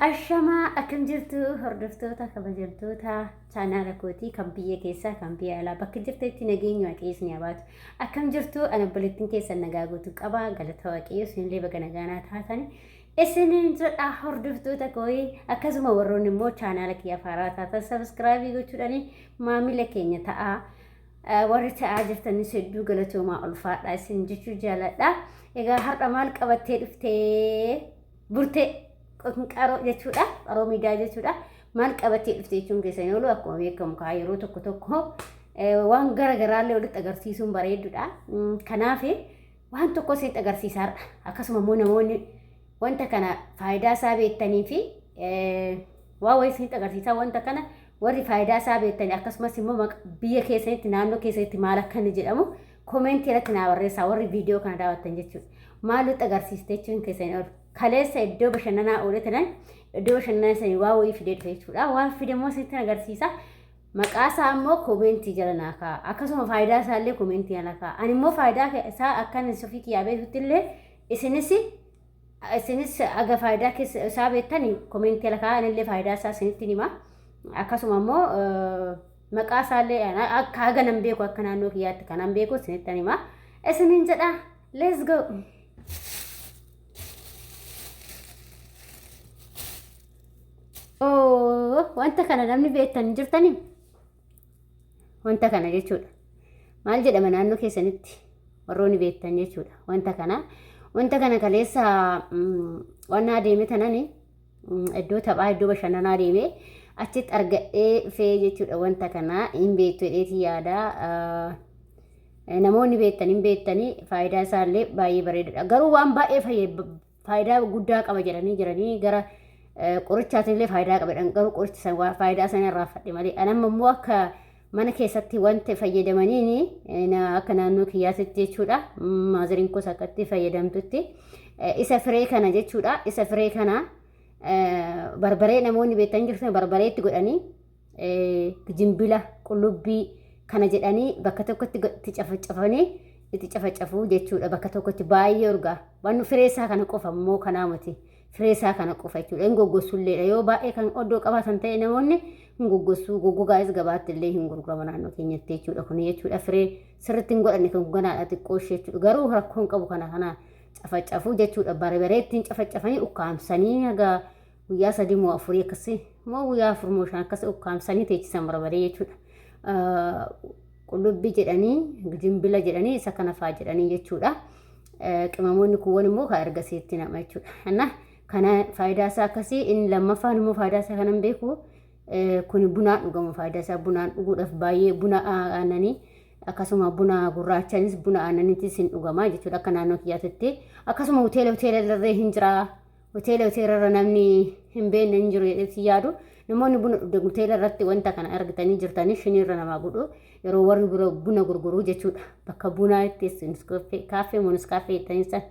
Ashamaa, akkam jirtu hordoftoota kabajamtoota chaanaala kootii, kan biyya keessaa, kan biyya alaa, bakka jirtanitti nageenyi Waaqayyo isin haa baatu. Akkam jirtu? Ana obboleettiin keessan nagaa guutuu qaba, galata Waaqayyo. Isinillee baga nagaanaa taatan isiniin jedha hordoftoota kooyi. Akkasuma warroonni immoo chaanaala kiyya haaraa taatan subscribe gochuudhaan maamila keenya ta'a. Warri ta'aa jirtanis hedduu galatoomaa, ulfaadha isin jechuu jaaladha. Egaa har'a maal qabattee dhuftee burtee qaroo jechuudha, qaroo miidiyaa jechuudha. Maal qabattee dhufte jechuun keessan oolu, akkuma beekamu kaa yeroo tokko tokko waan gara garaallee walitti agarsiisuun bareedudha. Kanaaf waan tokko isinitti agarsiisaadha. Akkasuma immoo namoonni wanta kana faayidaa isaa beektanii fi waan wayii isinitti agarsiisaa. Wanta kana warri faayidaa isaa beektanii, akkasumas immoo biyya keessanitti, naannoo keessanitti maal akka inni jedhamu koomentii irratti naa barreessaa, warri viidiyoo kana daawwattan jechuudha. Maal nutti agarsiiste jechuun keessan oolu. Kaleessa iddoo bashannanaa oolee tanan iddoo bashannanaa sanii waa wayii fidee dhufe jechuudha. Waan fide immoo isinitti agarsiisa. Maqaa isaa immoo koomentii jala naa kaa'a. Akkasuma faayidaa isaa illee koomentii jala kaa'a. Ani immoo faayidaa isaa akkan sofii kiyyaa beekutti illee isinis aga faayidaa keessa isaa beektani koomentii jala kaa'a. Anillee faayidaa isaa isinitti hima. Akkasuma immoo maqaa isaallee akka haga nan beeku, akka naannoo kiyyaatti kanan beeku isinitti hima. Isiniin jedha, let's go. Oh, wanta kana namni beektan jirtanii? Wanta kana jechuudha. Maal jedhama naannoo keessanitti warroonni beektan jechuudha. Wanta kana. Wanta kana kaleessa waan adeeme tanani iddoo taphaa, iddoo bashannanaa deeme achitti argadhee dhufee jechuudha. Wanta kana hin beektu jedheeti yaada. Namoonni beektan hin beektanii, faayidaa isaallee baay'ee bareedaadha. Garuu waan baay'ee faayidaa guddaa qaba jedhanii jiranii, gara qorichaatiin illee faayidaa qaba jedhan, garuu qoricha san faayidaa sana irraa fadhe malee. Anamma immoo akka mana keessatti wanta fayyadamaniin akka naannoo kiyyaatitti jechuudha. Maazariin koos akkatti fayyadamtutti isa firee kana jechuudha. Isa firee kana barbaree, namoonni beektan jirtan, barbareetti godhanii, jimbila, qullubbii kana jedhanii bakka tokkotti itti cafacafanii itti cafacafuu jechuudha. Bakka tokkotti baay'ee urgaa. Wanni firee isaa kana qofa immoo kanaa miti. Firee isaa kana qofa jechuudha. Hin goggossulleedha. Yoo baay'ee kan oddoo qabaatan ta'e namoonni hin goggossuu. Goggogaayis gabaatti illee hin gurgurama naannoo keenyatti jechuudha. Kun jechuudha firee sirriitti hin godhanne kan ganaadha xiqqoo ishee jechuudha. Garuu rakkoo hin qabu, kana cafacafuu jechuudha. Barbaree ittiin cafacafanii ukkaamsanii haga guyyaa 3 moo 4 akkasii moo guyyaa 4 moo 5 akkasii ukkaamsanii teechisan barbaree jechuudha. Qullubbii jedhanii, jimbila jedhanii, isa kana fa'aa jedhanii jechuudha. Qimamoonni kuuwwan immoo kan ergasiitti nama jechuudha. Kana kana faayidaa isaa akkasii. Inni lammaffaan immoo faayidaa isaa kanan beeku kun bunaan dhugamu. Faayidaa isaa bunaan dhuguudhaaf baay'ee, buna aannanii, akkasuma buna gurraachanis buna aannaniitis hin dhugamaa jechuudha akka naannoo kiyyaatitti. Akkasuma hoteela hoteela irra hin jiraa. Hoteela hoteela irra namni hin beekne hin jiru jedhetti yaadu. Namoonni buna dhugdan hoteela irratti wanta kana argitanii jirtanii, shinii irra namaa godhu yeroo warri buna gurguruu jechuudha. Bakka bunaa itti kaaffee moonis kaaffee jettanii san.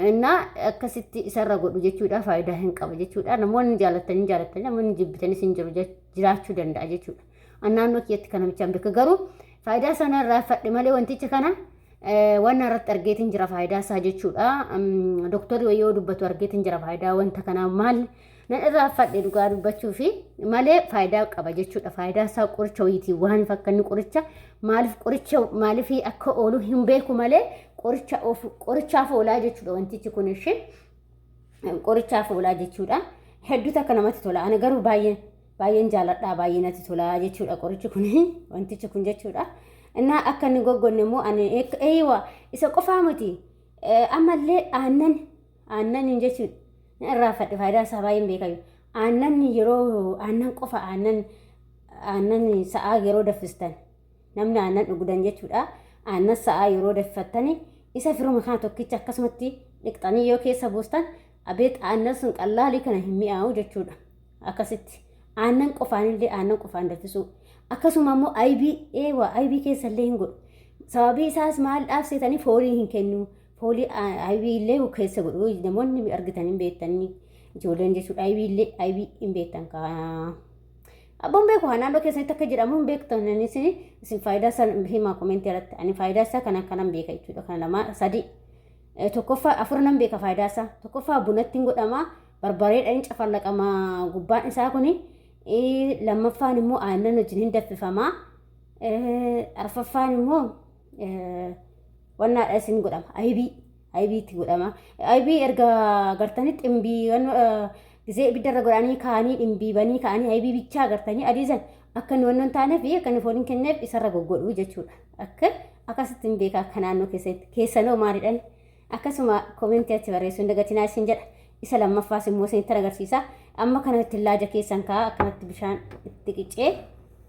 Innaa akkasitti isarra godhu jechuudha, faayidaa hin qaba jechuudha. Namoonni jaalatanii jaalatanii, namoonni jibbitanis hin jiru jiraachuu danda'a jechuudha. Naannoo kiyyatti kana bichaan beeka, garuu faayidaa sana irraa fadhe malee wanticha kana waan irratti argeetiin jira faayidaa isaa jechuudha. Doktorri wayii yoo dubbatu argeetiin jira faayidaa wanta kanaa maal nan irraa fadhe dhugaa dubbachuu fi malee faayidaa qaba jechuudha. Faayidaa isaa qoricha wayiitii waan fakkanni qoricha maaliif, qoricha maaliif akka oolu hin beeku malee qoricha of qorichaaf oolaa jechuudha, wantichi kun ishee qorichaaf oolaa jechuudha. Hedduutu akka namatti tola. Ani garuu baay'ee baay'een jaaladha, baay'ee natti tola jechuudha qorichi kun, wantichi kun jechuudha. Innaa akka inni goggonne immoo ani eeyiwa isa qofaa miti, ammallee aannan aannan jechuudha. Ni irraanfadhe, faayidaa isaa baay'een beekayu. Aannan yeroo aannan qofa, aannan aannan sa'aa yeroo danfistan, namni aannan dhugdan jechuudha. Aannan sa'aa yeroo danfattani isa firuma kana tokkicha akkasumatti dhiqxanii yoo keessa buustan, abeet, aannan sun qallaalii kana hin mi'aawu jechuudha. Akkasitti aannan qofaanillee aannan qofaan danfisuu. Akkasuma immoo aybii, eewa, aybii keessa illee hin godhu. Sababii isaas maal dhaabseetanii foolii hin kennu. Foolii aybii illee keessa godhu. Namoonni argitan hin beektanii ijoolleen jechuudha. Aybii illee, aybii hin beektan kaa. Abboon beeku haa naannoo keessanitti akka jedhamu hin beektan, isin faayidaa isaa himaa komentii irratti. Ani faayidaa isaa kana kanan beeka jechuudha. Kana lama, sadi, tokkoffaa, afur nan beeka faayidaa isaa. Tokkoffaa bunatti hin godhama. Barbareedhaan hin cafallaqama gubbaan isaa kuni. Lammaffaan immoo aannan wajjin hin daffifama. Arfaffaan immoo wannaadha isin godhama. Ayibii ayibiitti godhama. Ayibii erga gartanii ximbii gisee ibiddarra godhanii kaanii dhimbiibanii kaanii ayibii bichaa gartanii adiisan akka inni wannoon taaneef akka inni foon hin kenneef isarra goggodhu jechuudha. Akka akkasitti hin beeka akka naannoo keessatti keessanoo maalidhaan akkasuma komentii achi barreessuu hin dagatinaa isin jedha. Isa lammaffaas immoo isinitti agarsiisa. Amma kana itti laaja keessan kaa'a akkanatti bishaan itti qicee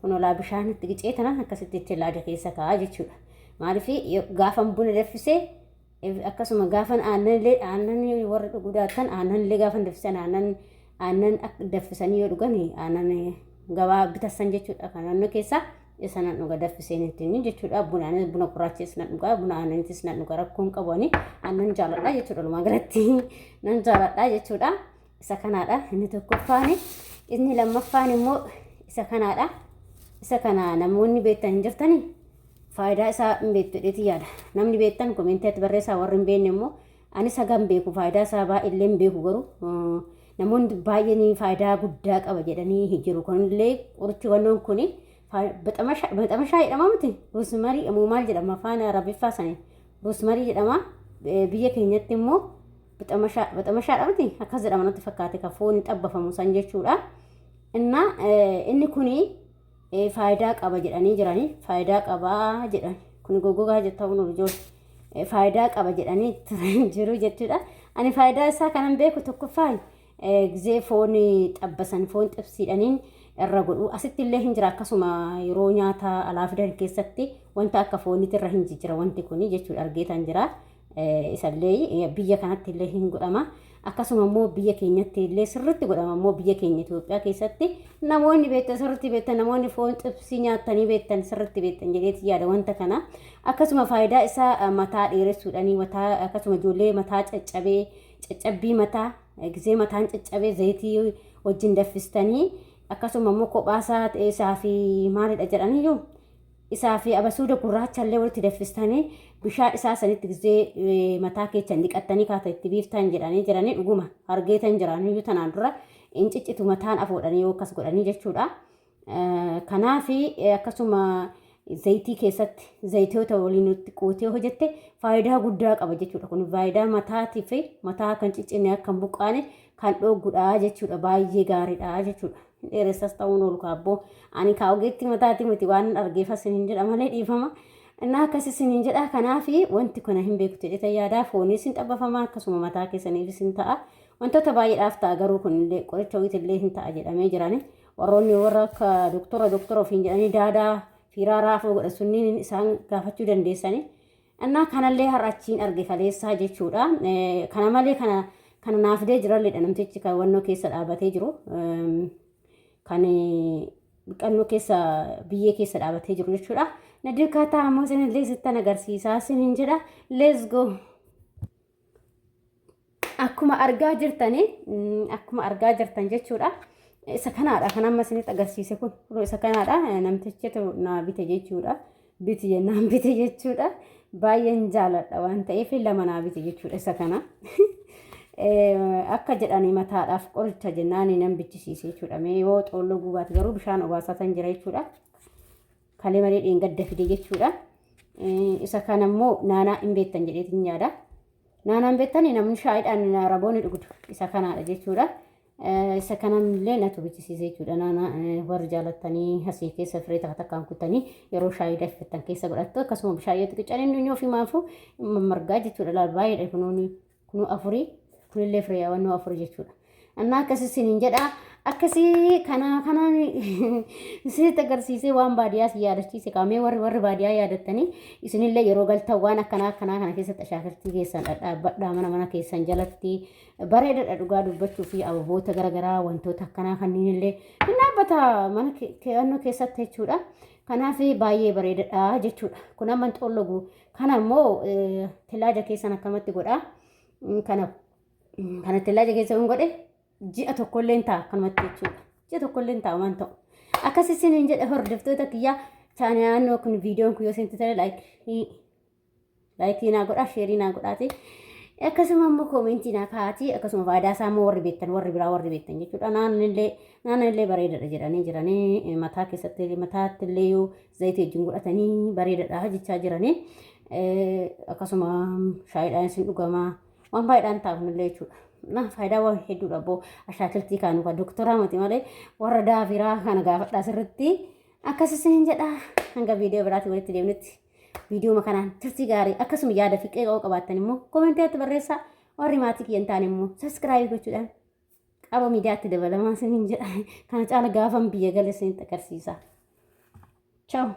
kunolaa bishaan itti qicee tanan akkasitti itti laaja keessa kaa'a jechuudha. Maaliif gaafan buna danfisee akkasuma gaafan aannan illee aannan warri dhuguu daattan aannan illee gaafan danfisan aannan aannan danfisanii yoo dhugan aannan gabaa bitassan jechuudha kan naannoo keessaa isa nan dhuga danfiseen ittiin jechuudha buna buna gurraachis nan dhuga buna aannanitis nan dhuga rakkoon qabu ani aannan jaaladha jechuudha walumaa galatti nan jaaladha jechuudha isa kanaadha inni tokkoffaan inni lammaffaan immoo isa kanaadha isa kana namoonni beektan hin jirtanii faayidaa isaa hin beektu jedheeti yaada namni beektan komentii atti barreessaa warri hin beekne immoo anis hagam beeku faayidaa isaa baay'illee hin beeku garuu namoonni baay'een faayidaa guddaa qaba jedhanii jiru kunillee qorichi wannoon kuni baxamashaa jedhama miti roosmarii immoo maal jedhama afaan arabiffaa sanii roosmarii jedhama biyya keenyatti immoo baxamashaadha miti akkas jedhama natti fakkaate kan foon xabbafamu san jechuudha. Innaa inni kuni faayidaa qaba jedhanii jiranii faayidaa qabaa jedhan kun goggogaa jettaa kun ijoollee faayidaa qaba jedhanii jiru jechuudha. Ani faayidaa isaa kanan beeku tokkoffaan gizee foon xabbasan foon xibsiidhaniin irra godhu asitti illee hin jira akkasuma yeroo nyaata alaa fidan keessatti wanta akka fooniitti irra hin jijjira wanti kuni jechuudha argeetan jira. Isallee biyya kanatti illee hin godhama. Akkasuma immoo biyya keenyatti illee sirriitti godhama immoo biyya keenya Itoophiyaa keessatti namoonni beektan sirriitti beektan namoonni foon xibsii nyaatanii beektan sirriitti beektan jedheeti yaada wanta kana. Akkasuma faayidaa isaa mataa dheeressuudhaanii mataa akkasuma ijoollee mataa caccabee caccabbii mataa gisee mataan caccabee zayitii wajjin daffistanii akkasuma immoo kophaasaa isaa fi maalidha jedhaniyyuu isaa fi abasuuda gurraacha illee walitti daffistanii bishaan isaa sanitti gisee mataa keessan dhiqattanii kaata itti biiftan jedhanii jiranii dhuguma argeetan jiraniyyuu tanaan dura hin ciccitu mataan afoodhanii yoo akkas godhanii jechuudha. Kanaaf akkasuma zayitii keessatti zayitoota waliin itti qootee hojjette faayidaa guddaa qaba jechuudha. Kun faayidaa mataatii fi mataa kan ciccinne akka hin buqqaane kan dhoogudha jechuudha. Baay'ee gaariidha jechuudha. Dheeressas ta'uun oolu kaabboo. Ani kaa ogeetti mataati miti waan argeefas hin jedha malee dhiifama. Innaa akkas isiniin jedha kanaaf wanti kana hin beektu jedhee yaadaa fooniis hin xabbafama akkasuma mataa keessaniifis hin ta'a. Wantoota baay'eedhaaf ta'a garuu kun qoricha wayiitillee hin ta'a jedhamee jirani. Warroonni warra akka doktora doktora ofiin jedhanii daadaa fiiraa raafuu godhan sunniin isaan gaafachuu dandeessani. Innaa kanallee har'a achiin arge kaleessaa jechuudha. Kana malee kana kana naa fidee jiralleedha namtichi kan wannoo keessa dhaabatee jiru. Kan qannoo keessa biyyee keessa dhaabatee jiru jechuudha. Na duukaa taa'aa immoo isinillee sittan agarsiisaa isiniin jedha. Let's go. Akkuma argaa jirtanii akkuma argaa jirtan jechuudha. Isa kanaadha kan amma isinitti agarsiise kun isa kanaadha namtichitu naa bite jechuudha. Biti jennaan bite jechuudha. Baay'een jaaladha waan ta'eef lama naa bite jechuudha isa kana. Akka jedhanii mataadhaaf qoricha jennaan nan bichisiise jechuudha. Mee yoo xoolloo gubaate garuu bishaan obaasaa tan jira jechuudha. Kalee malee dheengadda fide jechuudha. Isa kana immoo naanaa hin beektan jedheetiin yaada. Naanaan beektanii namni shaayiidhaan araboonni dhugdu isa kanaadha jechuudha. Isa kanallee natu bichisiise jechuudha. Naanaa warri jaalattanii asii keessa firee takka takkaan kuttanii yeroo shaayii danfiftan keessa godhattu akkasuma bishaan yoo xiqqicanii nuyi ofii maafuu margaa jechuudha. Laal baay'eedha kunuuni kunuu afurii kunillee firee wannoo afurii jechuudha. Annaa akkasii isiniin jedha. Akkasii kana kanaan isinitti agarsiisee waan baadiyyaa si yaadachiise qaamee warri warri baadiyyaa yaadattanii isinillee yeroo galtan waan akkanaa akkanaa kana keessatti ashaakiltii keessan dhadhaabbadhaa mana mana keessan jalatti bareedadha dhugaa dubbachuu fi ababoota garaagaraa wantoota akkanaa kanneen illee hin dhaabbata mana keewwannoo keessatti jechuudha. Kanaaf baay'ee bareedadha jechuudha. Kun amma hin xoollogu. Kana immoo tilaaja keessan akkamatti godhaa. Kana kana tillaaja keessa hin godhe ji'a tokkollee hin ta'a akkanumatti jechuudha. Ji'a tokkollee hin ta'a waan ta'u. Akkas isiniin jedhe hordoftoota kiyyaa chaanaannoo kun viidiyoon kun yoo isinitti tole laayikii laayikii naa godhaa sheerii naa godhaati. Akkasuma immoo koomentii naa kaa'aatii akkasuma faayidaa isaa immoo warri beektan warri biraa warri beektan jechuudha. Naannillee naannillee bareedadha jedhanii jiranii mataa keessatti mataatti illee yoo zayitii wajjin godhatanii bareedadha jechaa jiranii. Akkasuma shaayiidhaan isin dhugamaa waan baay'eedhaan taa'u jechuudha. Na faayidaa waan hedduudha boo ashaakiltii kaanu kan doktoraa miti malee warra daafiraa kana gaafadhaa sirriitti akkas isin jedha hanga viidiyoo biraatti walitti deemnutti. Viidiyoo kanaan turtii gaarii akkasuma yaada fi qeeqa qabaattan immoo koomentiitti barreessaa warri maatii kiyya hin taane immoo subscribe gochuudhaan qaba miidiyaatti dabalamaa isiniin jedha. Kana caala gaafan biyya gale isinitti agarsiisa. Ciao.